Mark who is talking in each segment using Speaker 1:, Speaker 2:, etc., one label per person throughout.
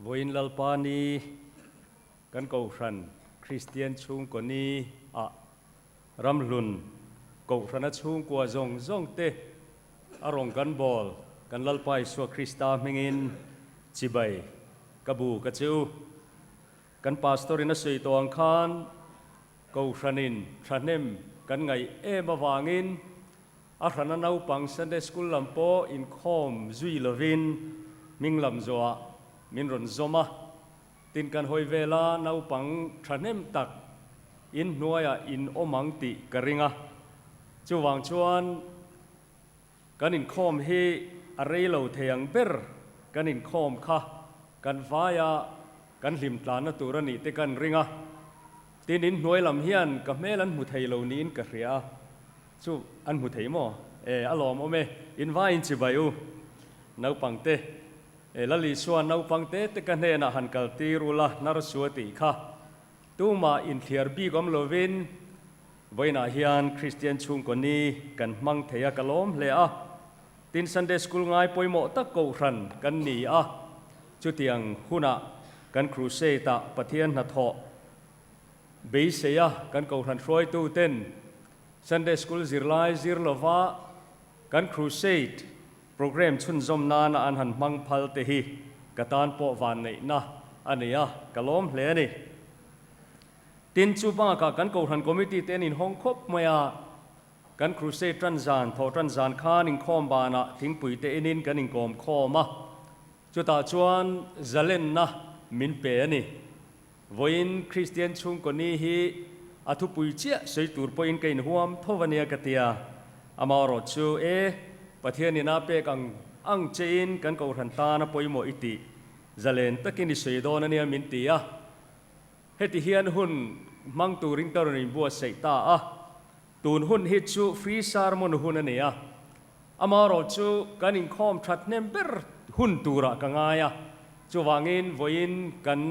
Speaker 1: Vawiin Lalpa ni kan Kohhran Kristian chhungkaw ni ah Ramhlun Kohhrana chhungkua zawng zawng te a rawn kan bawl kan Lalpa Isua Krista hmingin chibai ka bu ka che u. Kan Pastor in a sawi tawh ang khan Kohhranin thahnem kan ngaih em avangin A hrana naupang Sunday School lam pawh inkhawm zui lovin hming lam zawhah min rawn zawm a. Tin kan hawi vela naupang thahnem tak in hnuaiah in awm ang tih ka ring a. Chuvang chuan kan inkhawm hi a rei lo thei ang ber kan inkhawm kha kan vaia kan hlim tlanna tur a nih te kan ring a. Tin in hnuai lam hian ka hmel an hmu thei lo niin ka hria a. Chu an hmu thei maw? E, a lawmawm e, in vaiin chibai u. Naupang te, e, Lal Isua naupang te te ka hnenah han kal tir ula, hnar su a tih kha. Tumah inthliar bik awm lovin vawiinah hian Kristian chhungkaw ni kan hmang thei a, ka lawm hle a. Tin, Sunday School ngai pawimawh tak kohhran kan ni a, chutiang hunah kan crusade-ah Pathian hnathawh beisei a kan kohhran hruaituten Sunday School zirlai zir lova kan crusade program chhunzawm nana an han hmang phal te hi ka tan pawh vanneihna a ni a, ka lawm hle a ni. Tin, chu bakah kan kohhran committee te an inhawng khawp mai a, kan crusade tan zan, thawh tan zan khan inkhawm banah thingpui te inin kan inkawm khawm a, chutah chuan zalenna min pe a ni. Vawiin Kristian chhungkaw ni hi a thupui chiah sawi tur pawhin ka inhuam tho a nia ka ti a, amaherawh chu e, Pathian ina pek ang ang chein kan kohhran tan a pawimawh i tih zalen takin i sawi dawn a nia min ti a, heti hian hun hmang turin ka rawn inbuatsaih ta a, tun hun hi chu free sermon hun a ni a, amaherawh chu kan inkhawm that hnem ber hun turah ka ngai a. Chuvangin vawiin kan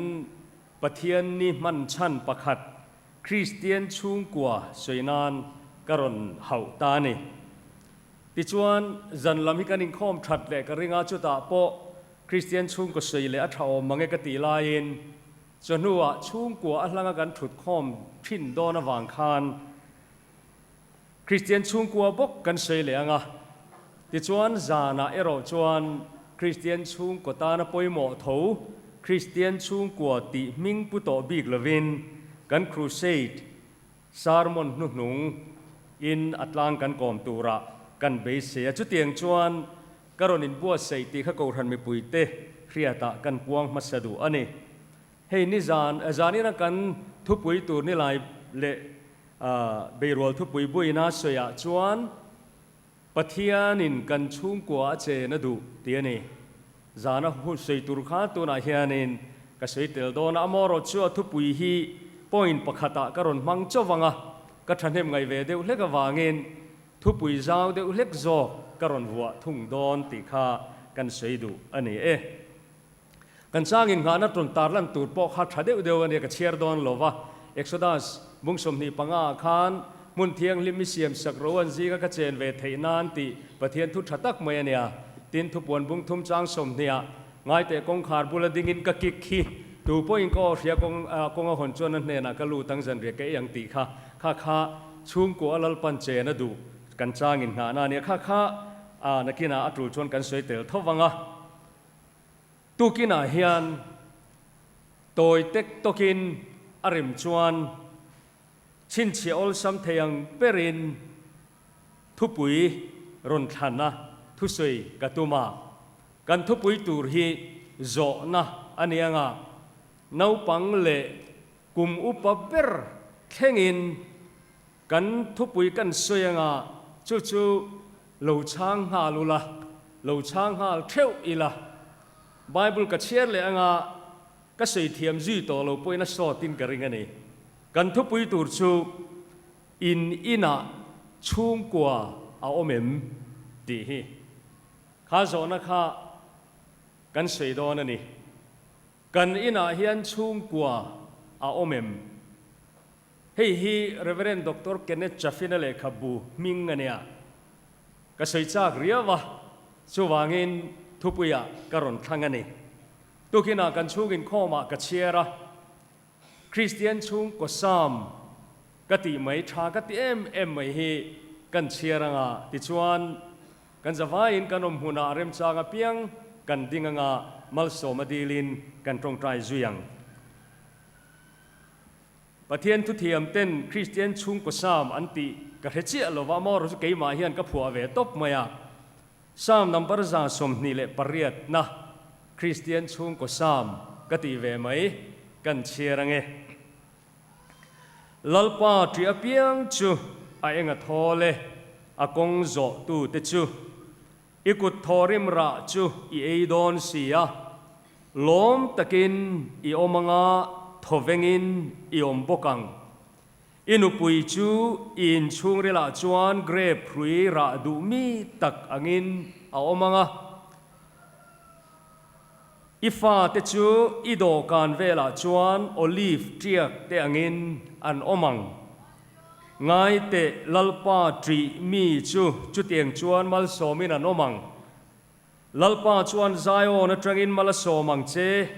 Speaker 1: Pathian ni hman chhan pakhat Kristian chhungkua sawi nan ka rawn hauh ta a ni. Tichuan, zan lam hi kan inkhawm that leh ka ring a, chutah pawh Kristian chhungkaw sawi leh a tha awm mange ka tih laiin chawhnuah chhungkua a hlanga kan thut khawm thin dawn avang khan Kristian chhungkua bawk kan sawi leh ang a, tichuan zanah erawh chuan Kristian chhungkaw tana pawimawh tho Kristian chhungkua tih hming pu tawh bik lovin kan crusade sermon hnuhnung in a tlang kan kawm turah kan beisei a, chutiang chuan ka rawn inbuatsaih tih kha Kohhran mipuite hriatah kan puang hmasa duh a ni. Hei nizan zanina kan thupui tur nilai leh beirual thupui buina sawiah chuan Pathianin kan chhungkua a chen a duh tih a ni. Zana hun sawi tur kha tunah hianin ka sawi tel dawn a, amaherawh chu a thupui hi point pakhatah ka rawn hmang chauh vang a, ka thahnem ngaih ve deuh hlek avangin thupui zau deuh hlek zawk ka rawn vuah thung dawn tih kha kan sawi duh a ni e. Kan changin nghahna tawn tarlan tur pawh kha tha deuh deuh a nia, ka chhiar dawn lo va. Exodus bung 25 ah khan hmun thianghlim i siam sak ro an zinga ka chen ve theih nan tih Pathian thu tha tak mai a nia. Tin, thupuan bung thum chang 20 ah ngaiteh kawngkhar bula dingin ka kik khi tu pawhin ka aw hria kawng kawng a hawn chuan a hnenah ka lut ang zanriah ka ei ang tih kha kha kha chhungkua a Lalpan chen a duh kan changin nghahna a nia. Kha kha nakinah a tul chuan kan sawi tel tho vang a. Tukinah hian tawi tek tawkin a rem chuan chhinchhiah awlsam thei ang berin thupui rawn thlan a thusawi ka tum a. Kan thupui tur hi zawhna a ni anga naupang leh kum upa ber thlengin Kan thupui kan sawi anga chu chu lo chhang nghal ula, lo chhang nghal theuh ila. Bible ka chhiar leh anga ka sawi thiam zui tawh lo pawhin a sawtin ka ring a ni. Kan thupui tur chu in inah chhungkua a awm em tih hi. Kha zawhna kha kan sawi dawn a ni. Kan inah hian chhungkua a awm em? Hei hi Rev. Doctor Kenneth Chaffin-a lehkhabu hming a nia. Ka sawi chak riau a, chuvangin thupuiah ka rawn thlang a ni. Tukinah kan chhung inkhawmah ka chhiar a, Kristian chhungkaw Sam ka tih mai tha ka ti em em mai hi kan chhiar anga tichuan kan zavaiin kan awm hmunah remchang apiang kan ding anga malsawm a dilin kan tawngtai zui ang. Pathian thuthiam ten Kristian chhungkaw Sam an tih ka hre chiah lova maw rawh chu keimah hian ka phuah ve tawp mai a. Psalm number 28 na Kristian chhungkaw Psalm ka tih ve mai kan chhiar ange. Lalpa ṭih apiang chu a eng a thawl e, a kawng zawh tu te chu. I kut thawrim rah chu i ei dawn si a, lawm takin i awm anga thawvengin i awm bawk ang. I nupui chu i inchhungrilah chuan grape hrui rah duh mi tak angin a awm ang a. I fate chu i dawhkan velah chuan olive tiak te angin an awm ang. Ngai teh Lalpa ṭih mi chu chutiang chuan malsawmin an awm ang. Lalpa chuan Zion atangin mal a sawm ang che,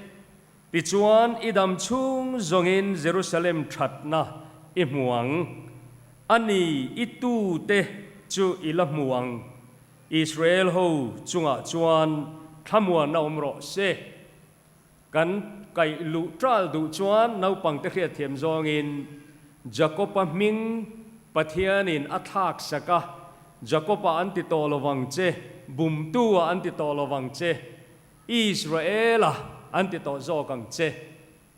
Speaker 1: tichuan i dam chhung zawngin Jerusalem thatna i hmu ang. A ni, i tute chu i la hmu ang. Israel ho chungah chuan thlamuanna awm rawh se. Kan kaih luh ṭal duh chuan naupangte hriatthiam zawngin Jakob-a hming Pathianin a thlak sak a, Jakob-a an ti tawh lo vang che, Bumtu-a an ti tawh lo vang che, Israel-a an ti tawh zawk ang che.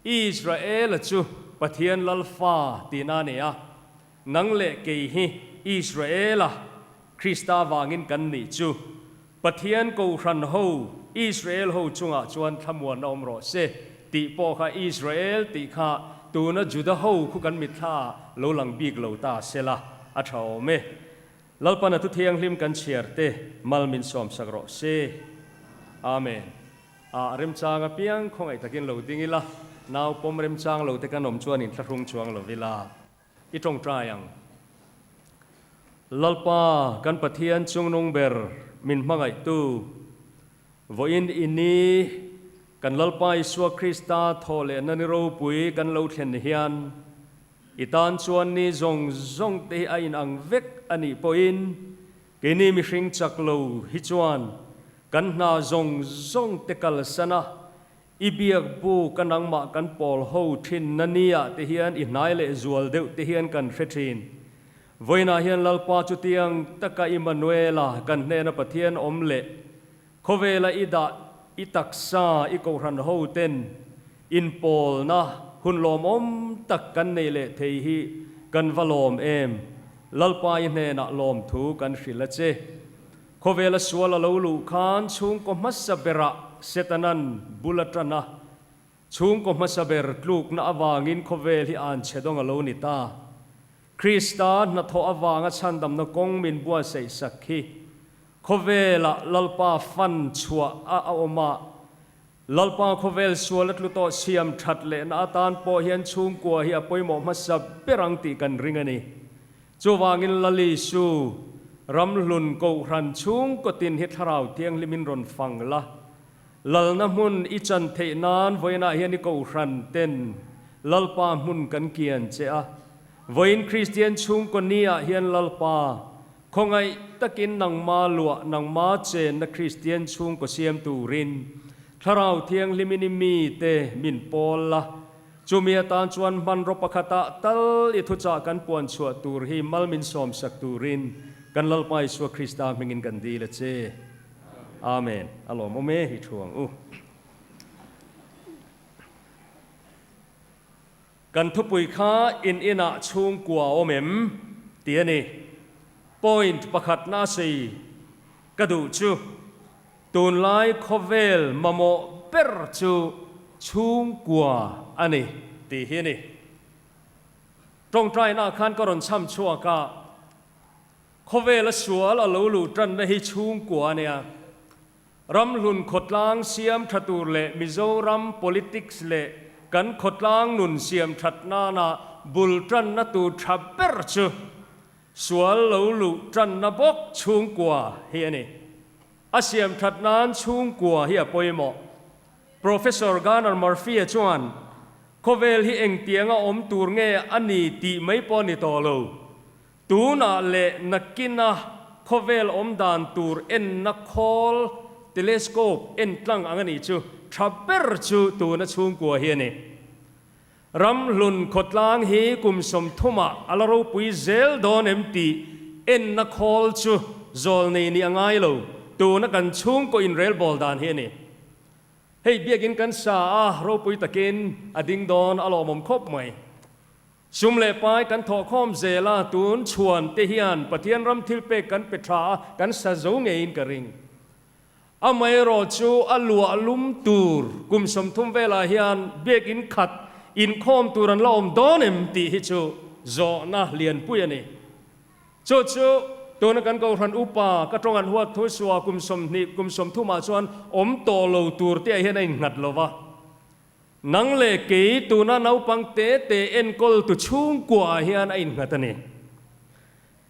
Speaker 1: Israel-a chu Pathian Lalfa tihna a ni a, nang leh kei hi Israel-a Krista vangin kan nih chu. Pathian Kohhran ho, Israel ho chungah chuan thlamuan a awm rawh se tih pawh kha Israel tih kha tuna Juda ho khu kan mitthla ah lo lang bik lo ta sela a tha awm e. Lalpan a thu thianghlim kan chhiar te mal min sawm sak rawh se. Amen. A remchang apiang khawngaih takin lo ding ila, nau pawm remchang lo te kan awm chuan inthlahrung chuang lo ila. I tawngtai ang. Lalpa kan Pathian chungnung ber min hmangaihtu, vawiin i ni kan Lalpa Isua Krista thaw lehna ni ropui kan lo thlen hian i tan chuan ni zawng zawng te hi a inang vek a nih pawhin keini mihring chak lo hi chuan kan hna zawng zawng te kalsan a I biak bu ka nangmah kan pawl ho thin na ni ah te hian i hnai leh zual deuh te hian kan hre thin. Vawiinah hian Lalpa chutiang taka Immanuela kan hnena Pathian awm leh khawvela i dah i taksa i kohhran ho ten inpawlna hun lawmawm tak kan nei leh thei hi kan va lawm em. Lalpa i hnenah lawmthu kan hrilh a che. Khawvela sual a lo luh khan chhungkaw hmasa berah Setanan bul a tan a, chhungkaw hmasa ber tlukna avangin khawvel hi an chhe dawng a lo ni ta. Krista hnathawh avanga chhandamna kawng min buatsaih sak hi khawvela Lalpa fan chhuah a a awm a, Lalpa khawvel sual a tlu tawh siam that lehna atan pawh hian chhungkua hi a pawimawh hmasa ber ang tih kan ring a ni. Chuvangin Lalisu, Ramhlun Kohhran chhungkaw tin hi Thlarau Thianghlimin rawn fang la. Lalna hmun i chan theih nan vawiinah hian i Kohhran ten Lalpa hmun kan kian che a. Vawiin Kristian chhungkaw ni ah hian Lalpa, khawngaih takin nangma luah nangma chenna Kristian chhungkaw siam turin Thlarau Thianghlimin i mite min pawl la. Chumi atan chuan hmanraw pakhatah tal i thuchah kan puan chhuah tur hi mal min sawmsak turin kan Lalpa Isua Krista hmingin kan dil a che. Amen. A lawmawm e, i thu ang u. Kan thupui kha in inah chhungkua awm em? tih a ni. Point pakhatna a sawi ka duh chu. Tunlai khawvel mamawh ber chu chhungkua a ni tih hi a ni. Tawngtainaah khan ka rawn chham chhuak a, khawvela sual a lo luh tanna hi chhungkua a nia. Ramhlun khawtlang siam tha tur leh Mizoram politics leh kan khawtlang nun siam that nana bul tanna tur tha ber chu sual lo luh tanna bawk chhungkua hi a ni. A siam that nan chhungkua hi a pawimawh. Professor Garner Murphy-a chuan, Khawvel hi engtianga awm tur nge a ni tih mai pawh a ni tawh lo. Tunah leh nakina khawvel awm dan tur enna khawl, telescope, en tlang ang a nih chu tha ber chu tuna chhungkua hi a ni. Ramhlun khawtlang hi kum sawmthumah a la ropui zel dawn em tih enna khawl chu zawl nei nih a ngai lo, tuna kan chhungkaw inrelbawl dan hi a ni. Hei biakin kan sa a, ropui takin a ding dawn a lawmawm khawp mai. Sum leh pai kan thawhkhawm zel a, tun chhuan te hian Pathian ram thilpek kan pe tha a, kan sa zo ngeiin ka ring. Amaherawh chu a luah lum tur kum 30 velah hian biakin khat inkhawm tur an la awm dawn em tih hi chu zawhna lianpui a ni. Chu chu tuna kan Kohhran upa ka tawng an huat thu suah kum 20 kum 30 ah chuan awm tawh lo tur te ah hian a innghat lo va. Nang leh kei tuna naupang te te enkawl tu chhungkua ah hian a innghat a ni.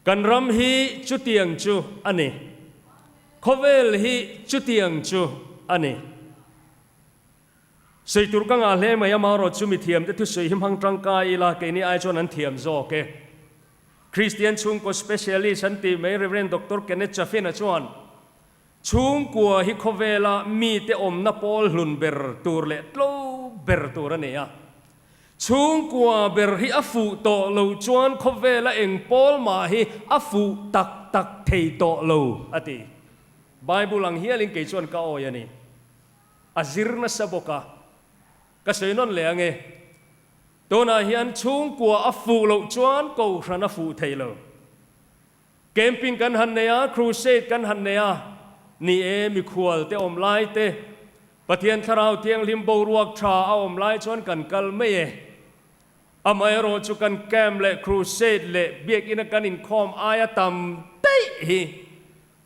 Speaker 1: Kan ram hi chutiang chu a ni. Khawvel hi chutiang chu a ni. Sawi tur ka ngah hle mai amarawh chu mithiamte thusawi hi hmang tangkai ila keini ai chuan an thiam zawk e. Kristian chhungkaw specialist an tih mai Rev. Doctor Kenneth Chaffin-a chuan chhungkua hi khawvela mite awmna pawl hlun ber tur leh tlo ber tur a ni a. Chhungkua ber hi a fuh tawh lo chuan khawvela eng pawl mah hi a fuh tak tak thei tawh lo, a ti. Bible ang hialin kei chuan ka awi a ni. A zir nasa bawk a. Ka sawi nawn leh ang e. Tunah hian chhungkua a fuh loh chuan kohhran a fuh thei lo. Camping kan han nei a, crusade kan han nei a, ni e, mikhual te awm lai te, Pathian Thlarau Thianghlim boruak tha a awm lai chuan kan kal mai e. Amaherawh chu kan camp leh crusade leh biakina kan inkhawm aia tam daih hi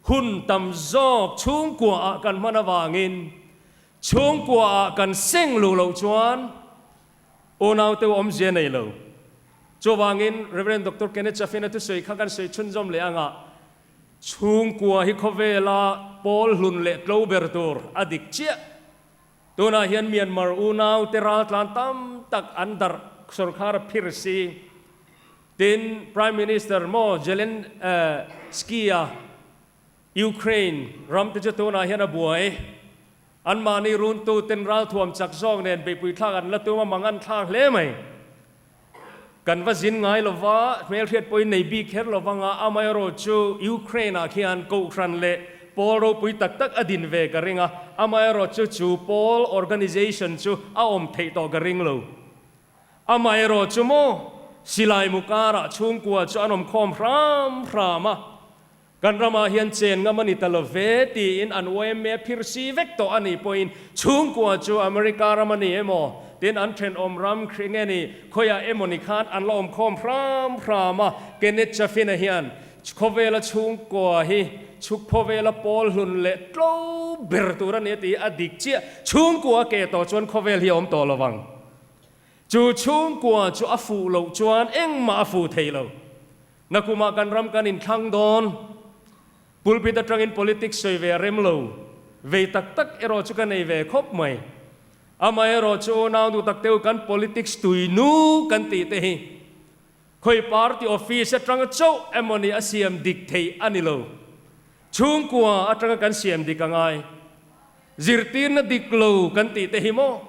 Speaker 1: hun tam zawk chhungkua ah kan hman avangin chhungkua ah kan seng luh loh chuan Unaute u awmzia nei lo. Chuvangin Rev. Doctor Kenneth Chaffin-a thusawi kha kan sawi chhunzawm leh anga chhungkua hi khawvela pawl hlun leh tlo ber tur a dik chiah. Tunah hian Myanmar unaute raltlan tam tak an darh sorkar a phir si. Tin, Prime Minister maw Zelensky-a Ukraine ram te chu tunah hian a buai. Anmahni runtu ten ralthuam chak zawk nen beihpui thlak an la tum a, mang an thlak hle mai. Kan va zin ngai lova, hmelhriat pawhin nei bik kher lo vanga, amaherawh chu Ukraine ah khian Kohhran leh pawl ropui tak tak a din ve ka ring a, amaherawh chu chu pawl organization chu a awm theih tawh ka ring lo. Amaherawh chu maw, silai mu karah chhungkua chu an awm khawm hram hram a, Kan ramah hian chen ngam a ni ta lo ve tiin an yma phir si vek tawh a nih pawhin chhungkua chu America ram a ni emaw tin an thenawm ram khrih nge ni khawiah emaw ni khan an la awm khawm hram hram a. Kenneth Chaffin-a hian khawvela chhungkua hi chhuk khawvela pawl hlun leh tlo ber tur a ni a ti a dik chiah. Chhungkua a ke tawh chuan khawvel hi a awm tawh lo vang. Chu chhungkua chu a fuh loh chuan engmah a fuh thei lo. Nakumah kan ram kan inthlang dawn. Pulpit atangin politics sawi ve a rem lo. Vei tak tak erawh chu ka nei ve khawp mai. Amaherawh chu unau duh tak teu kan politics tui nu kan tih te hi khawi party office atanga chauh emawni a siam dik thei a ni lo. Chhungkua atanga kan siam dik a ngai. Zirtirna dik lo kan tih te hi maw?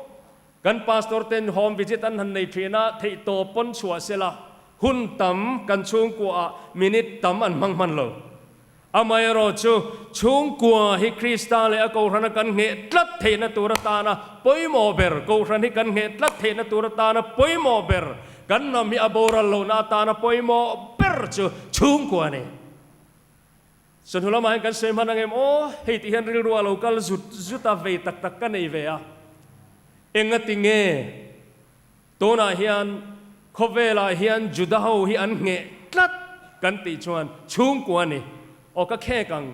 Speaker 1: Kan pastor ten home visit an han nei thin a, theihtawp pawn chhuah sela hun tam kan chhungkua ah minute tam an hmang hman lo. Amaherawh chu chhungkua hi Krista leh a Kohhrana kan ngheh tlat theihna tur atana pawimawh ber, Kohhran hi kan ngheh tlat theihna tur atana pawimawh ber, kan hnam hi a boral lohna atana pawimawh ber chu chhungkua a ni. Chawhnu lamah hian kan sawi hman ang em aw, hei tih hian rilru a lo kal zut zut a, vei tak tak ka nei ve a. Engati nge tunah hian khawvelah hian Juda ho hi an ngheh tlat kan tih chuan chhungkua a ni. Aw ka khek ang,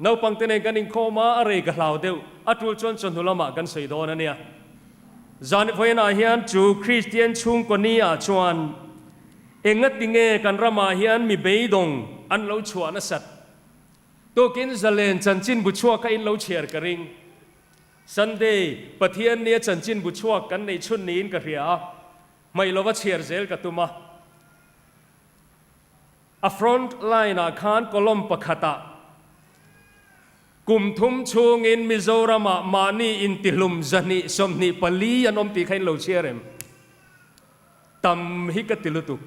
Speaker 1: naupangte nen kan inkhawm a, a rei ka hlau deuh, a tul chuan chawhnu lamah kan sawi dawn a nia. Zan vawiinah hian chu Kristian chhungkaw ni ah chuan Engati nge kan ramah hian mi beidawng an lo chhuah nasat? Tukin zalen chanchin bu chhuak kha in lo chhiar ka ring. Sunday, Pathiannia chanchinbu chhuak kan neih chhun niin ka hria a, hmaih lova chhiar zel ka tum a. A front line ah khan column pakhatah kum thum chhungin Mizoramah mahni intihlum 224 an awm tih kha in lo chhiar em? Tam hi ka ti lutuk.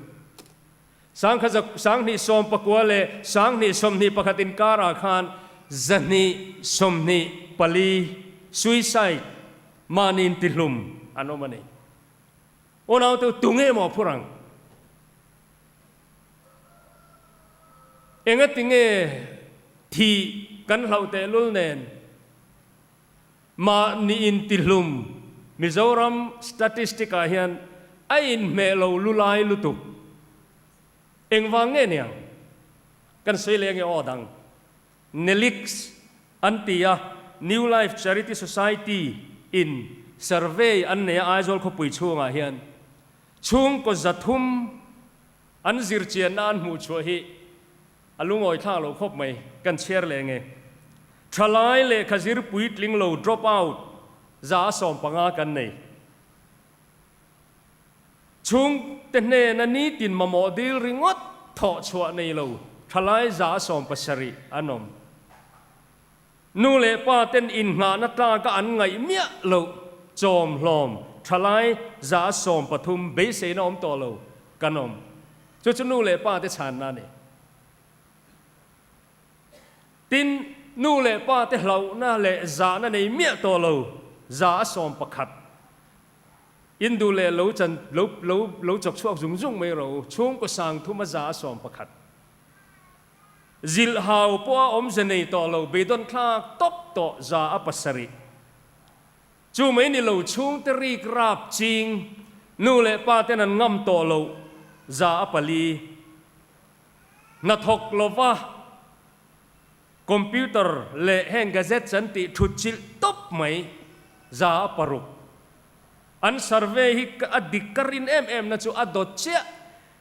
Speaker 1: 1999 leh 2021 inkarah khan 224 suicide mahni intihlum an awm a ni. Unaute tunge maw phur ang? Engatinge thih kan hlauh tehlul nen mahni intihlum Mizoram statistic ah hian a inhmeh lo lulai lutuk. Engvang nge niang? Kan sawi leh ange aw dang. Nelix an ti a, New Life Charity Society in survey an nei a Aizawl khawpui chhungah hian Chhungkaw 300 an zirchianna an hmuh chhuah hi a lungawi thlak lo khawp mai, kan chhiar leh nge. Thalai lehkha zir puitling lo drop out 115 kan nei. Chhungte hnena nitin mamawh dil ringawt thawh chhuah nei lo thalai 170 an awm. Nu leh pa ten inngahna tlaka an ngaih miah loh chawm hlawm thalai 113 beiseina awm tawh lo kan awm. Chu chu nu leh pa te chhanna a ni. Tin, nu leh pa te hlauhna leh zahna nei miah tawh lo 101 in duh leh lo chan lo lo lo chawk chhuak zung zung mai rawh u. Chhungkaw sangthuma 111. Zilhhau pawh a awmze nei tawh lo, beidawn thlak tawp tawh 7%. Chu mai ni lo chhungte rik rap ching, nu leh pa ten an ngam tawh loh 4%. Hnathawk lova computer leh heng gadgets an tih thut chilh tawp mai 6%. An survey hi a dik ka rin em em na chu a dawt chiah.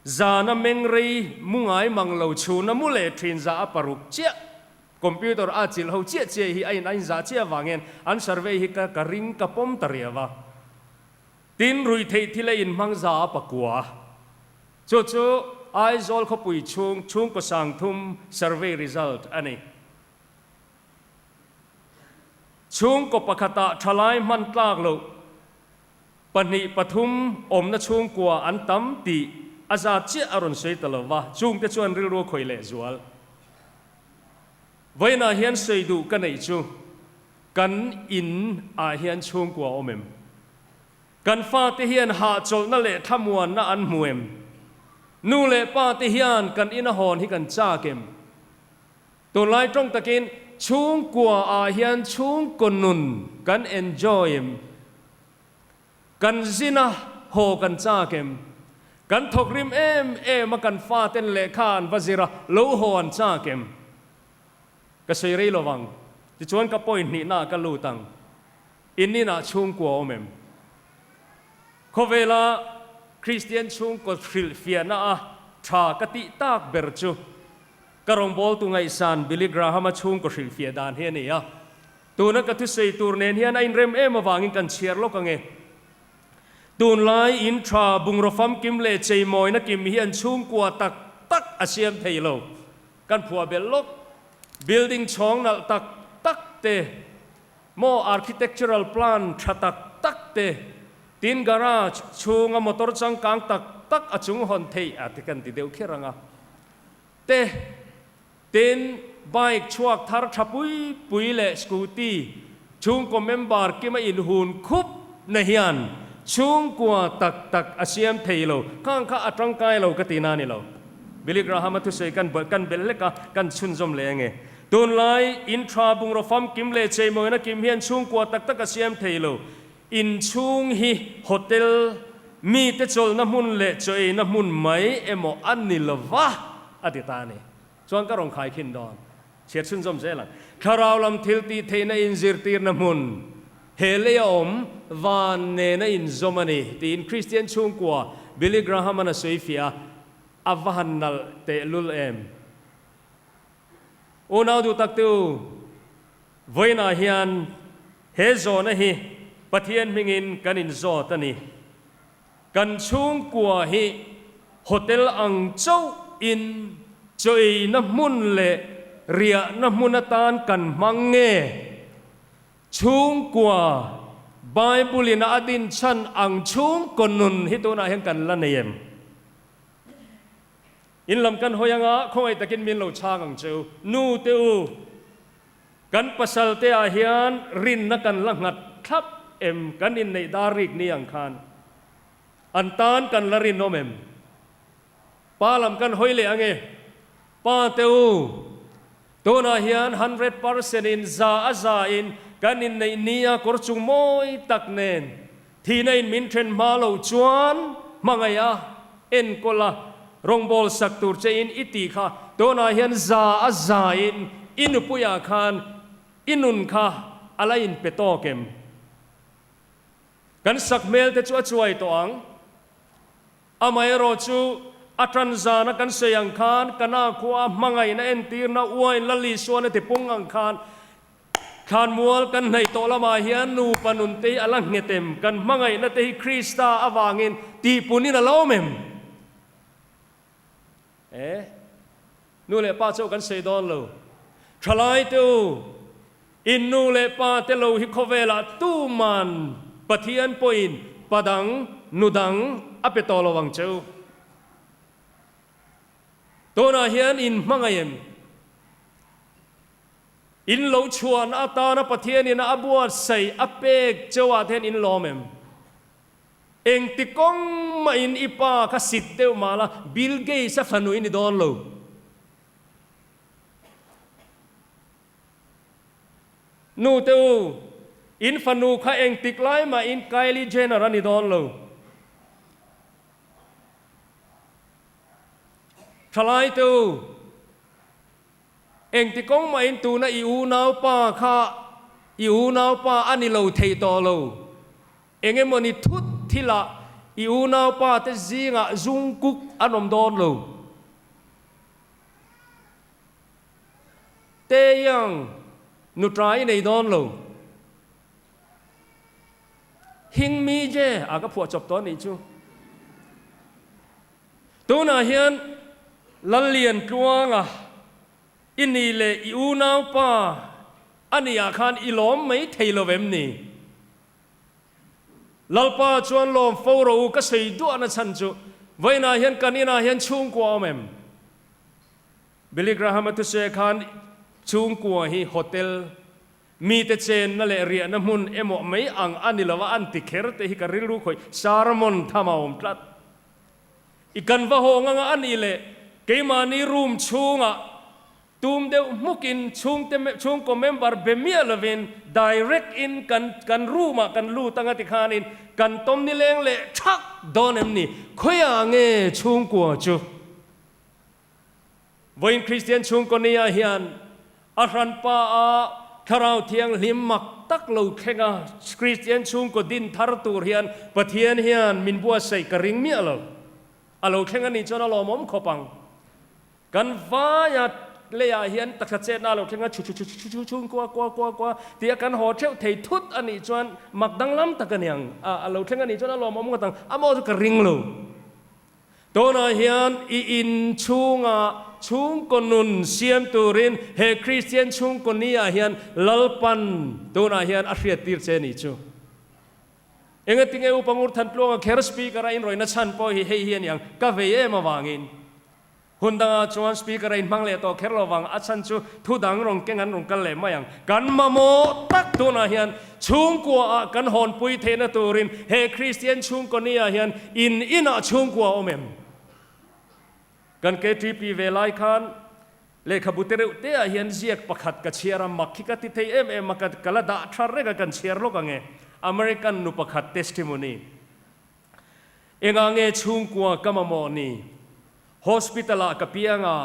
Speaker 1: Zana meng rei mu ngai mang lo chhuna mu leh thin 6% chiah. Computer a chilh ho chiah chiah hi a in a inzah chiah avang hian an survey hi ka ka ring ka pawm ta riau a. Tin, ruihtheih thil a inhmang 9%. Chu chu Aizawl khawpui chhung chhungkaw 3000 survey result a ni. Chhungkaw pakhatah thalai hman tlak loh pahnih pathum awmna chhungkua an tam tih a zat chiah a rawn sawi ta lo va, chungte chuan rilru a khawih leh zual. Vawiinah hian sawi duh ka neih chu kan in ah hian chhungkua awm em? Kan fate hian hahchawlhna leh thlamuanna an hmu em? Nu leh pa te hian kan ina hawn hi kan chak em? Tunlai tawng takin chhungkua ah hian chhungkaw nun kan enjoy em? Kan zin a, haw kan chak em? Kan thawk rim em em a kan faten lehkha an va zir a, lo haw an chak em? Ka sawi rei lovang, tichuan ka point hnihna ah ka lut ang. In inah chhungkua awm em? Khawvela Kristian chhungkaw hrilhfiahna a tha ka tih tak ber chu Ka rawngbawltu ngaihsan Billy Graham-a chhungkaw hrilhfiah dan hi a ni a. Tuna ka thusawi tur nen hian a inrem em avangin kan chhiar lawk ang e. Tunlai in tha bungraw famkim leh cheimawina kim hi an chhungkua tak tak a siam thei lo. Kan phuah belh lawk. Building chhawng nalh tak tak te, maw architectural plan tha tak tak te, tin garage chhunga motor changkang tak tak a chung hawn theih a ti kan ti deuh kher ang a. Te, tin, bike chhuak thar tha pui pui leh scooty chhungkaw member kima inhun khup na hian chhungkua tak tak a siam thei lo, khang kha a tangkai lo ka ti na ni lo. Billy Graham-a thusawi kan kan belh hlek a, kan chhunzawm leh ange. Tunlai in tha bungraw famkim leh cheimawina kim hian chhungkua tak tak a siam thei lo. Inchhung hi hotel, mite chawlhna hmun leh chaw eina hmun mai emaw a ni lo va, a ti ta a ni. Chuan ka rawn khai khin dawn. Chhiat chhunzawm zel ang. Thlarau lam thil tih theihna inzirtirna hmun, he lei a awm, van nena inzawm a ni, tiin Kristian chhungkua Billy Graham-a'n a sawi fiah a, a va han nalh tehlul em. Unau duh taktu, vawiinah hian. He zawhna hi Pathian hmingin kan inzawt a ni. Kan chhungkua hi hotel ang chauh in chaw eina hmun leh riahna hmun atan kan hmang nge? Chhungkua Bible in a din chhan ang chhungkaw nun hi tunah hian kan la nei em? In lam kan hawi anga khawngaih takin min lo chhang ang che u. Nu te u, kan pasal te ah hian rinna kan la nghat thlap em? Kan inneih dar rik ni ang khan an tan kan la rinawm em? Pa lam kan hawi leh ange. Pa te u, tunah hian 100% in za a za in kan inneih nia kawr chung mawi tak nen Thihna in min then hma lo chuan hmangaih a, enkawl a, rawngbâwl sak tur che in i tih kha tunah hian za a za in i nupuiah khan i nun kha a la inpe tawk em? Kan sak hmel te chu a chuai tawh ang. Amaherawh chu a tan zana kan sawi ang khan Kana khua hmangaihna entirna uain Lal Isuan a tipung ang khan Thlanmual kan hnaih tawh lamah hian nupa nun te hi a la nghet em? Kan hmangaihna te hi Krista avangin tihpunin a la awm em? E, nu leh pa chauh kan sawi dawn lo. Thalai te u, in nu leh pa te lo hi khawvelah tuman Pathian pawhin pa dang, nu dang a pe tawh lo ang che u. Tunah hian in hmangaih em? In lo chhuan atana Pathianin a buatsaih a pek chauhah te hian in lawm em? Engti kawng mahin i pa kha sit deuh mah la, Bill Gates a fanu i ni dawn lo. Nu te u, in fanu kha engtik lai mahin Kylie Jenner a ni dawn lo. Thalai te u, Engti kawng mahin tuna i unaupa kha i unaupa a ni lo thei tawh lo. Eng emawni thut thilah i unaupa te zingah zungkuk an awm dawn lo. Taeyang nuṭa i nei dawn lo. Hing mi je a ka phuah chawp tawh anih chu. Tunah hian Lalliantluanga i ni leh i unaupa a nih ah khan i lawm mai thei lo vem ni? Lalpa chuan lawm fo rawh u ka sawi duahna chhan chu vawiinah hian kan inah hian chhungkua a awm em? Billy Graham-a thusawi khan chhungkua hi hotel Mite chenna leh riahna hmun emaw mai ang a ni lo a, an ti kher te hi ka rilru khawih sermon tham a awm tlat. I kan va haw ngang a a nih leh keimahni room chhungah tum deuh hmukin chhungte chhungkaw member be miah lovin direct in kan kan room ah kan lut anga tikhanin kan tawm nileng leh thak dawn em ni? Khawiah nge chhungkua chu? Vawiin Kristian chhungkaw nia hian a hranpa a Thlarau Thianghlim mak tak lo thleng a, Kristian chhungkaw din thar tur hian Pathian hian min buatsaih ka ring miah lo. A lo thleng a nih chuan a lawmawm khawp ang. Kan vaia leiah hian taksa chetna a lo thleng a, chhu chhu chhu chhu chhu chhung kua kua kua kua tia kan haw theuh thei thut a nih chuan mak danglam tak a ni ang. A lo thleng a nih chuan a lawmawm ngawt ang. Amaw chu ka ring lo. Tunah hian i in chhungah chhungkaw nun siam turin he Kristian chhungkaw ni-ah hian Lalpan tunah hian a hriattir che ni chu. Engatinge Upa Ngurthantluanga kher Speaker-a inrawihna chhan pawh hi hei hi a ni ang, ka vei em avangin. Hun dangah chuan Speaker a inhmang leh tawh kher lo vang, a chhan chu thu dang rawn keng an rawn kal leh mai ang. Kan mamawh tak tunah hian chhungkuaah kan hawnpui theihna turin he Kristian chhungkaw niah hian in inah chhungkua a awm em? Kan KTP ve lai khan lehkhabu te reuh te ah hian ziak pakhat ka chhiar a, mak hi ka ti thei em em a, ka la dah tha reng a, kan chhiar lawk ang e, American nu pakhat testimony. Engah nge chhungkua ka mamawh ni? Hospital ah ka piang a,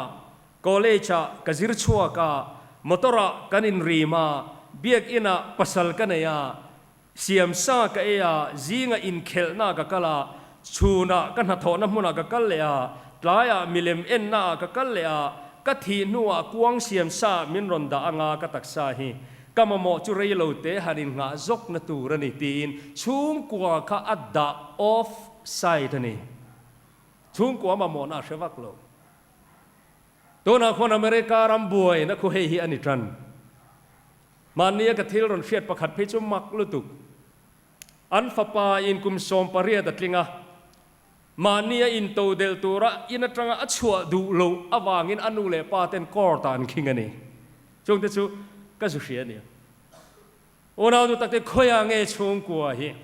Speaker 1: college ah ka zir chhuak a, motor ah kan inrim a, biakin ah pasal ka nei a, siam sa ka ei a, zinga inkhelhna ah ka kal a, chhunah ka hnathawhna hmunah ka kal leh a, tlaiah milem enna ah ka kal leh a, ka thih hnuah kuang siam sa min rawn dah anga ka taksa hi. Ka mamawh chu rei lo te han innghah zawkna tur a ni tiin chhungkua kha a dah off side a ni. Chhungkua mamawhna a hre vak lo. Tunah khuan America ram buaina khu hei hi a ni tan. Mahnia ka thil rawn hriat pakhat phei chu mak lutuk. An fapa in kum 18 a tling a, mahnia into delh tura in atanga a chhuah duh loh avangin a nu leh pa ten court ah an khing a ni. Chungte chu ka zu hria a nia. Unau nu takte khawiah nge chhungkua hi?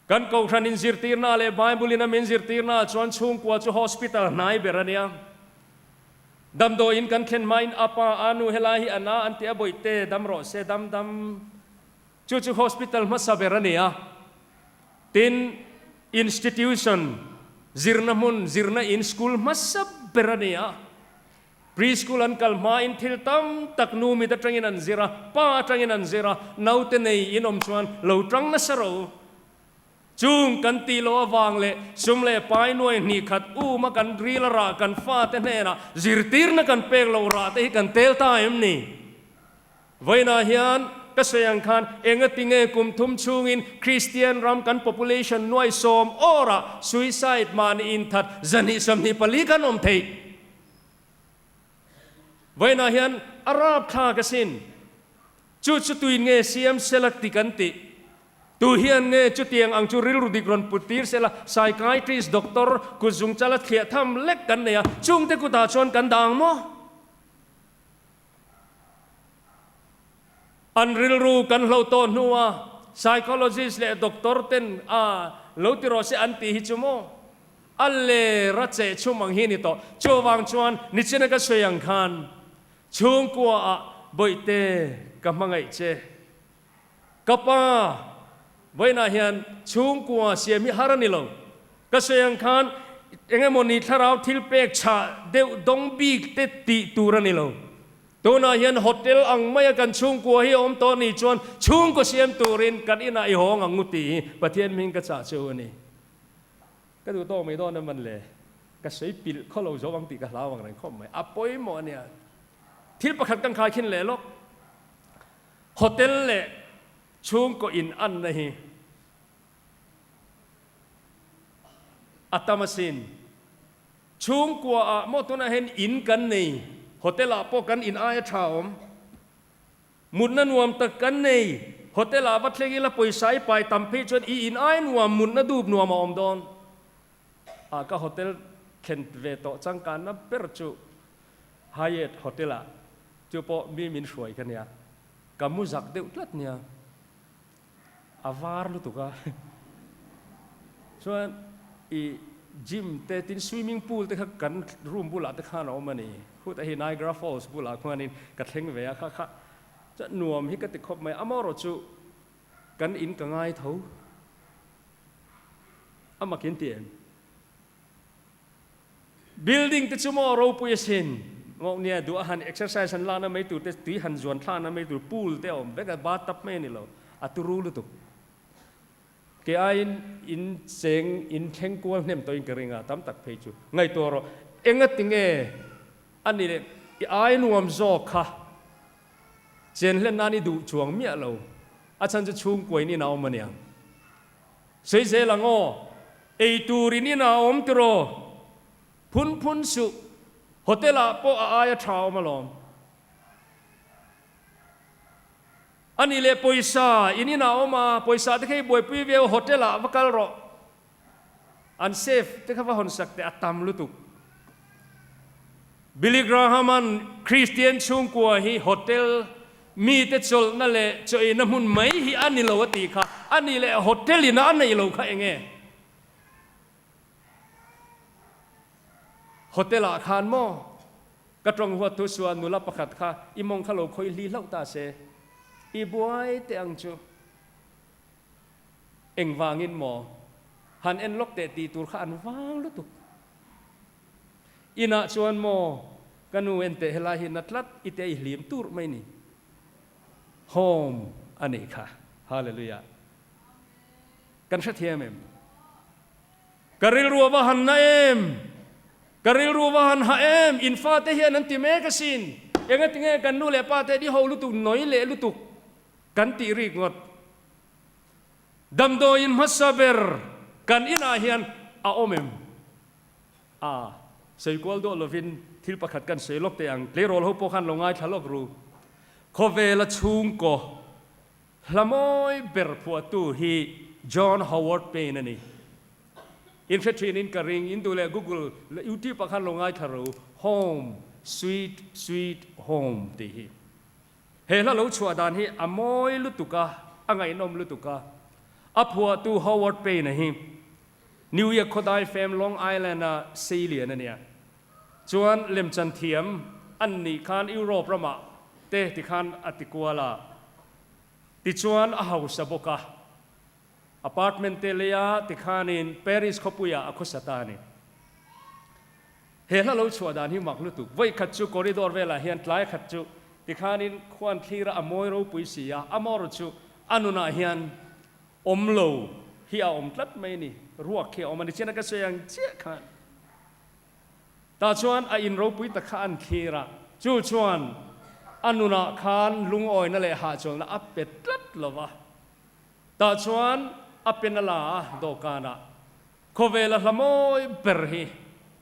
Speaker 1: Kan Kohhran inzirtirna leh Bible in a min zirtirna ah chuan chhungkua chu hospital hnai ber a nia. Damdawiin kan thlen hmain a pa, a nu helai hi a na an ti a bawihte dam rawh se dam dam. Chu chu hospital hmasa ber a ni a. Tin, institution, zirna hmun, zirna in, school hmasa ber a ni a. Preschool an kal hmain thil tam tak nu mit atangin an zir a, pa atangin an zir a, naute nei in awm chuan lo tang nasa ro. Chung kan tih loh avang leh sum leh pai nuai hnih khat um a kan ril a rah kan fate hnenah zirtirna kan pek loh rah te hi kan tel ta em ni? Vawiinah hian ka sawi ang khan engatinge kum thum chhungin Kristian ram kan population nuai sawm awrah suicide mahni inthat zahnih 24 kan awm theih? Vawiinah hian a rapthlak asin. Chu chu tuin nge siam sela ti kan tih? Tu hian nge chutiang ang chu rilru dik rawn put tir sela psychiatrist doctor kut zungchala thliah tham lek kan nei a, chungte kutah chuan kan dah ang maw? An rilru kan hlo tawh hnua psychologist leh doctor ten a lo ti rawh se an tih hi chu maw a ler a cheh chhum ang hi ni tawh. Chuvang chuan nichina ka sawi ang khan chhungkua ah bawihte ka hmangaih che. Ka pa vawiinah hian chhungkua siam hi har a ni lo. Ka sawi ang khan eng emaw ni thlarau thil pek chhah deuh dawng bik te tih tur a ni lo. Tunah hian hotel ang maia kan chhungkua hi a awm tawh ni chuan chhungkaw siam turin kan inah i hawng ang u tih hi Pathian hming ka chah cheu a ni. Ka duh tawk mai dawn em an le? Ka sawi pilh khaw lo zo ang tih ka hlau ang reng khawp mai. A pawimawh a nia. Thil pakhat kan khaikhin leh lawk. Hotel leh chhungkaw in anna hi a tam asin. Chhungkua ah maw tunah hian in kan nei, hotel ah pawh kan in aia tha awm. Mutna nuam tak kan nei, hotel ah va thleng ila pawisa i pai tam phei chuan i in aia nuam mutna dup nuam a awm dawn. Ah ka hotel thlen ve tawh changkanna ber chu Hyatt Hotel ah chu pawh mi min hruai ka nia, ka mu zak deuh tlat nia, a var lutuk a, chuan i gym te tin swimming pool te kha kan room bulah te khan a awm a ni, khutah hi Niagara Falls bulah khuanin ka thleng ve a kha kha chuan nuam hi ka ti khawp mai, amaherawh chu kan in ka ngai tho a mak in ti em? Building te chu maw ropui asin maw nia duh a han exercise han lakna mai tur te tui han zuan thlakna mai tur pool te a awm vek a bathtub mai a ni lo a turu lutuk ke aiin in cheng in thleng kual hnem tawhin ka ring a tam tak phei chu ngaihtuah rawh enga tinge a ni leh i ai nuam zawk kha chen hlen nan i duh chuang miah lo a chhan chu chhungkuain in a awm aniang. Sawi zel ang aw, ei tur in inah a awm tiraw? Phun phun suh, hotel ah pawh a aia tha awm alawm. A nih leh pawisa in inah a awm a, pawisa te kha i buaipui viau, hotel ah va kal rawh. An safe te kha va hawn sak teh a tam lutuk. Billy Graham-a'n Kristian chhungkua hi hotel mite chawlhna leh chaw eina hmun mai hi a ni lo a tih kha, a nih leh hotel ina a neih lo kha eng nge? Hotel ah khan maw ka tawng huat thu suah nula pakhat kha i mawng kha lo khawih hli hlauh ta se, i buai teh ang chu. Engvangin maw? Han en lawk teh tih tur kha an vang lutuk. Inah chuan maw ka nu en teh helai hi na tlat i te i hlim tur mai ni. Home a nih kha. Hallelujah. Kan hrethiam em? Ka rilru a va han na em? Ka rilru a va han ha em? In fate hian an ti mek asin. Engatinge kan nu leh pa te ni ho lutuk, nawi leh lutuk kan tih rik ngawt. Damdawiin hmasa ber kan inah hian a awm em? A, sawi kual dawh lovin thil pakhat kan sawi lawk teh ang. Tleirawl ho pawh khan lo ngaithla lawk ru. Khawvela chhungkaw hla mawi ber phuahtu hi John Howard Payne a ni. In hre thin in ka ring, in duh leh Google leh YouTube ah khan lo ngaithla ru, Home, Sweet, Sweet Home tih hi. He hla lo chhuah dan hi a mawi lutuk a, a ngaihnawm lutuk a. A phuahtu Howard Payne-a hi New York khawdai fem Long Island-a seilian a nia. Chuan lemchan thiam an nih khan Europe ramah te tikhan a ti kual a. Tichuan a hausa bawk a. Apartment te leia tikhanin Paris khawpuiah a khawsa ta a ni. He hla lo chhuah dan hi mak lutuk. Vawi khat chu corridor velah hian tlai khat chu tikhanin khuan thlira a mawi ropui si a, a mawr chu a nunah hian awm lo hi a awm tlat mai a ni. Ruak hi a awm a ni. Chian a ka sawi ang chiah khan tah chuan a in ropui tak kha an thlir a, chu chuan a nunah khan lungawina leh hahchawlhna a pe tlat lo va. Tah chuan a pen a la a, dawhkanah Khawvela hla mawi ber hi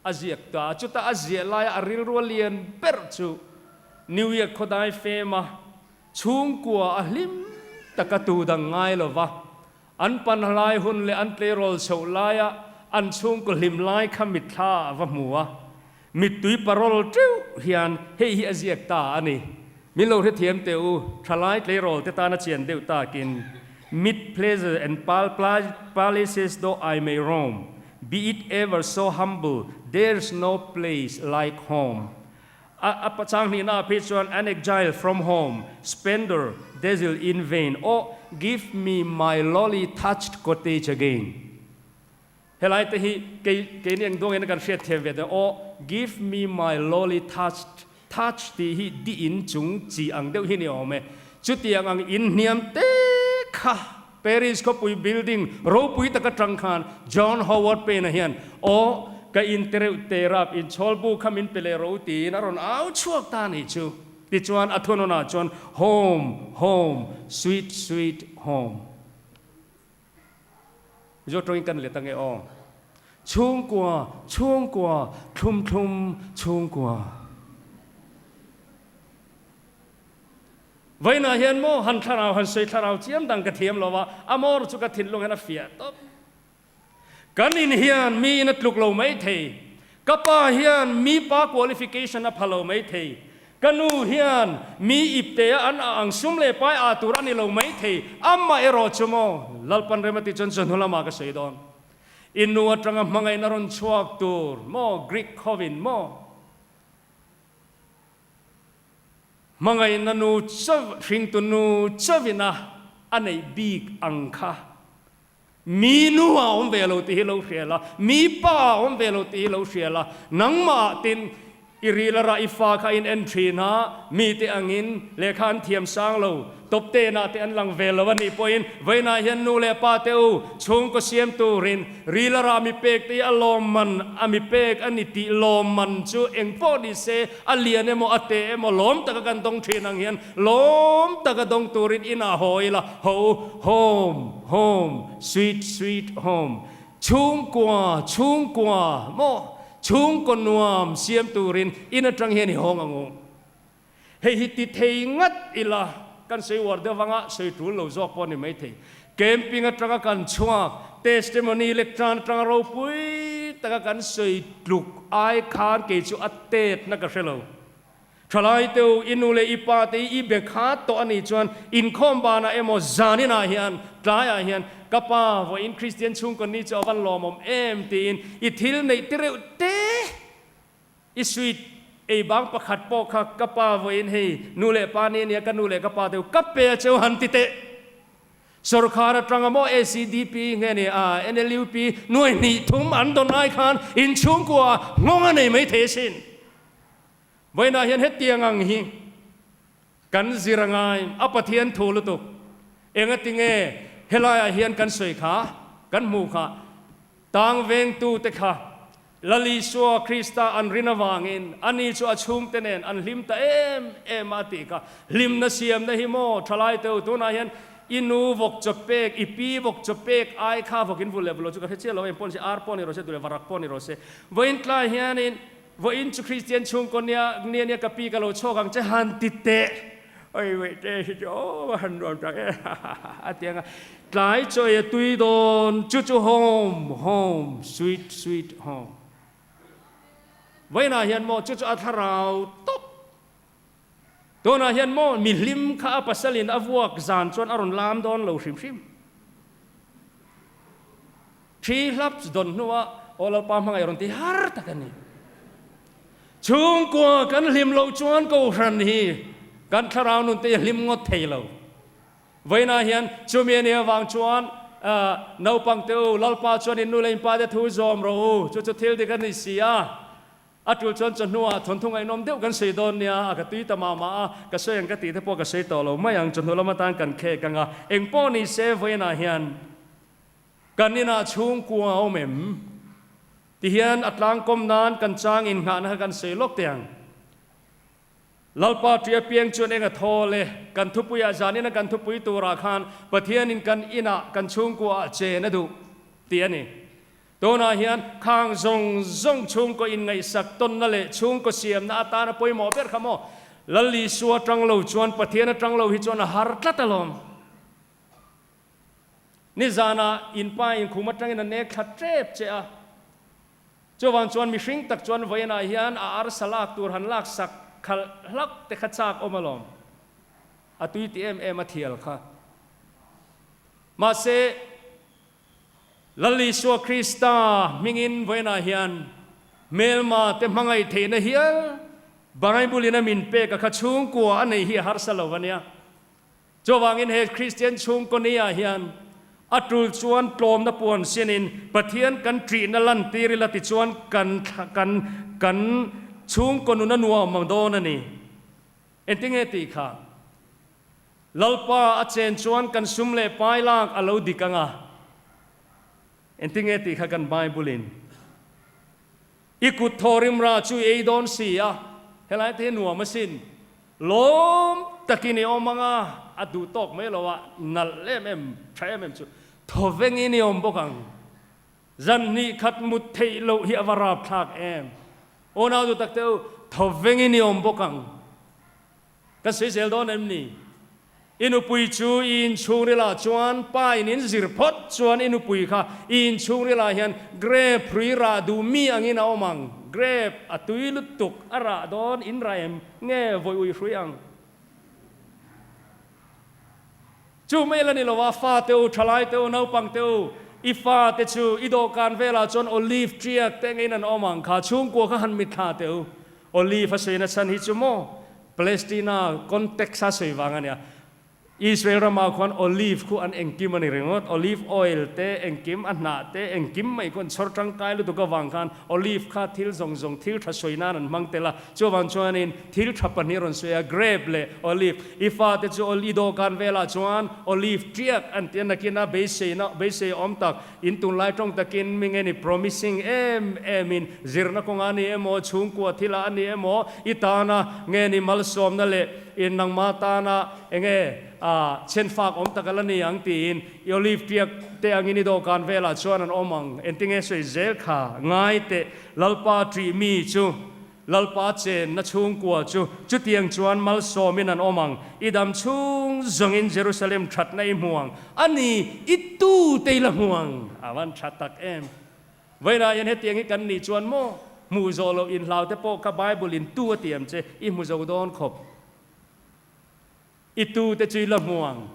Speaker 1: a ziak ta. Chuta a ziah laia a rilru a lian ber chu New York khawdai fema chhungkua a hlim taka tu dang ngai lo va, an pan lai hun leh an tleirawl chhoh laia an chhungkaw hlim lai kha mitthla a va hmu a. Mittui parol teuh hian hei hi a ziak ta a ni. Min lo hrethiam teh u, thalai tleirawl te tana chian deuh takin, Mid pleasure and palaces though I may roam, be it ever so humble, there's no place like home. A a chang hnihna ah phei chuan, An exile from home, spender, dazzle in vain, oh, give me my lowly thatched cottage again. Helai te hi kei keini eng duangin kan hriat thiam ve dawn aw, Give me my lowly thatched, thatch tih hi di in chung chi ang deuh hi ni awm e. Chutiang ang in hniam te kha Paris khawpui building ropui tak atang khan John Howard Payne-a hian aw ka in te reuh te rap in chhawlbu kha min pe leh ro tiin a rawn au chhuak ta nih chu. Tichuan a thunawnah chuan Home, home, sweet, sweet home. Mizo tawngin kan let ange aw. Chhungkua, chhungkua, thlum thlum, chhungkua. Vawiinah hian maw han thlarau han sawi thlarau chiam dang ka thiam lo a, a mawr chu ka thinlung hian a fiah tawp. Kan in hian mi in a tluk lo mai thei. Ka pa hian mi pa qualification a pha lo mai thei. Ka nu hian mi ipte a an a ang sum leh pai ah tur a ni lo mai thei. Amah erawh chu maw? Lalpan rem a tih chuan chawhnu lamah ka sawi dawn. I nu atanga hmangaihna rawn chhuak tur maw? Greek hovin maw? Hmangaihna nu chauh, hringtu nu chauhin a a neih bik ang kha. Mi nu a awm ve lo tih hi lo hria la, mi pa a awm ve lo tih hi lo hria la, nangmah tin i ril a rah i fa kha in en thin a, mite angin lehkha an thiam sang lo, top tenah te an lang ve lo a nih pawhin vawiinah hian nu leh pa te u chhungkaw siam turin ril a rah mi pek te hi a lawmman a mi pek a ni tih lawmman chu eng pawh ni se a lian emaw a te emaw lawm taka kan dawng thin ang hian Lawm taka dawng turin inah haw ila, ho, home, home, sweet, sweet home, chhungkua, chhungkua, maw, chhungkaw nuam siam turin in atang hian i hawng ang u. Hei hi ti thei ngat ila, kan sawi uar deuh vanga sawi tul lo zawk pawh a ni maithei. Camping atanga kan chhuak, testimony lek tan atanga ropui taka kan sawi tluk ai khan kei chu a tetna ka hre lo. Thalai te u, i nu leh i pa te i be khat tawh a nih chuan inkhawm banah emaw zaninah hian, tlaiah hian, Ka pa, vawiin Kristian chhungkaw ni chu a van lawmawm em? tiin i thil neih ti reuh te, i sweet ei bang pakhat pawh kha ka pa vawiin hei nu leh pa ni ania ka nu leh ka pa te u ka pe a cheu han ti teh. Sorkar atanga maw ACDP nge ni a NLUP nuai hnih thum an dawn ai khan inchhungkua nghawng a nei maithei asin. Vawiinah hian hetiang ang hi kan zir a ngai, a Pathian thu lutuk. Engati nge helaiah hian kan sawi kha, kan hmuh kha, tang vengtute kha. Lal Isua Krista an rin avangin ani chu a chhungte nen an hlim ta em em a tih kha. Hlimna siamna hi maw thalai teu tunah hian i nu vawk chaw pek, i pi vawk chaw pek ai kha vawk in vul leh vul lo chu ka hre chiah lo em pawh ni se, ar pawh ni rawh se, duh leh varak pawh ni rawh se. Vawiin tlai hianin vawiin chu Kristian chhungkaw nia nia nia ka pi ka lo chhuak ang che han ti teh. Oi wei te hi chu aw a han nuam tak e ha ha ha a ti ang a. Tlai chawi a tui dawn chu chu home home sweet sweet home. Vawiinah hian maw chu chu a thlarau tawp. Tunah hian maw mi hlim kha a pasalin a vuak zan chuan a rawn lam dawn lo hrim hrim. Thi hlap dawn hnuah aw Lalpa hmangaih rawn ti har tak a ni. Chhungkua kan hlim loh chuan Kohhran hi kan thlarau nun te hi a hlim ngawt thei lo. Vawiinah hian chumi a nih avang chuan naupang te u, Lalpa chuan in nu leh in pa te thu zawm rawh u, chu chu thil dik a ni si a. A tul chuan chawhnuah thawnthu ngaihnawm deuh kan sawi dawn nia, a ka tui ta mah mah a, ka sawi ang ka tih te pawh ka sawi tawh lo mai ang, chawhnu lam atan kan khek ang a, engpawh ni se vawiinah hian kan inah chhungkua a awm em? Tihian a tlangkawm nan kan chang innghahna kha kan sawi lawk teh ang. Lalpa ṭi apiang chuan eng a thawl e, kan thupuiah zanina kan thupui turah khan Pathianin kan inah kan chhungkuaah chen a duh tih a ni. Tunah hian khang zawng zawng chhungkaw inngaihsak tawnna leh chhungkaw siamna atana pawimawh ber kha maw? Lal Isua atang lo chuan Pathian atang lo hi chuan a har tlat alawm. Nizanah in pa inkhum atangin a nek thla tep che a. Chuvang chuan mihring tak chuan vawiinah hian a arsa lak tur han laksak khalh hlak te kha chak awm alawm. A tui ti em em a thial kha. Mahse. Lal Isua Krista hmingin vawiinah hian hmelma te hmangaih theihna hial Bible in a min pek a kha chhungkua a nei hi a harsa lo a nia. Chuvangin he Kristian chhungkaw ni ah hian a tul chuan tlawmna puan sinin Pathian kan ṭihna lantir ila tichuan kan kan kan chhungkaw nun a nuam ang dawn a ni. Engtinge tih kha? Lalpa a chen chuan kan sum leh pai lak a lo dik ang a, engtinge tih kha kan Bible-in i kut thaw rimra chu i ei dawn si a, helai te hi nuam asin, lawm takin i awm ang a, a duh tawk mai lo a, nalh em em, tha em em chu thawvengin i awm bawk ang. Zan hnih khat mut theih loh hi a va rapthlak em. Unau duh tak te u, thawvengin i awm bawk ang. Ka sawi zel dawn em ni? I nupui chu i inchhungrilah chuan pa in in zir phawt chuan i nupui kha i inchhungrilah hian grape hrui rah duh mi angin a awm ang. Grape a tui lutuk a rah dawn in rah em nge vawi ui hrui ang? Chu mai la ni lo a, fate u, thalai te u, naupang te u, i fate chu i dawhkan velah chuan olive tiak te ngeiin an awm ang kha, chhungkua kha han mitthla teh u. Olive a sawi nachhan hi chu maw Palestina context a sawi vang a nia. Israel ramah khuan olive khu an engkim a ni ringawt, olive oil te engkim, a hnah te engkim mai khu an chhawr tangkai lutuk avang khan olive kha thil zawng zawng thil tha sawi nan an hmang tel a. Chuvang chuanin thil tha pahnih rawn sawi a, grape leh olive. I fate chu i dawhkan velah chuan olive tiak an ti a, nakina beiseina beisei awm tak In tunlai tawng takin mi nge ni promising em em in zirna kawngah a ni emaw, chhungkua thilah a ni emaw, i tana nge ni malsawmna leh in nangma tana enge ah chhenfak awm tak a la ni ang tiin i olive tiak te angin i dawhkan velah chuan an awm ang. Engtinge sawi zel kha ngai teh Lalpa ṭih mi chu Lalpa chenna chhungkua chu chutiang chuan malsawmin an awm ang, i dam chhung zawngin Jerusalem thatna i hmu ang, a ni, i tute i la hmu ang. A van tha tak em! Vawiinah hian hetiang hi kan nih chuan maw, hmuh zawh loh inhlau te pawh kha Bible in tu a tiam che, i hmu zo dawn khawp. I tute chu i la hmu ang.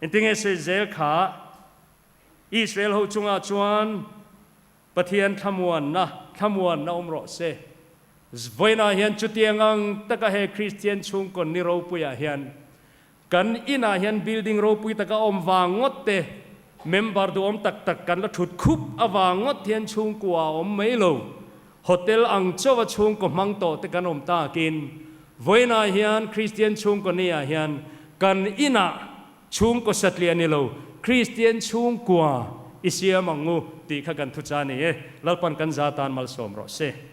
Speaker 1: Engtinge sawi zel kha Israel ho chungah chuan Pathian thlamuanna, thlamuanna awm rawh se. Vawiinah hian chutiang ang taka he Kristian chhungkaw ni ropuiah hian kan inah hian building ropui taka awm vang ngawt te, member duhawm tak tak kan la thut khup avang ngawt hian chhungkua a awm mai lo. Hotel ang chauha chhungkaw hmang tawh te kan awm takin vawiinah hian Kristian chhungkaw niah hian kan inah Chhungkaw satliah ni lo, Kristian chhungkua i siam ang u tih kha kan thuchah a ni e. Lalpan kan za tan malsawm rawh se.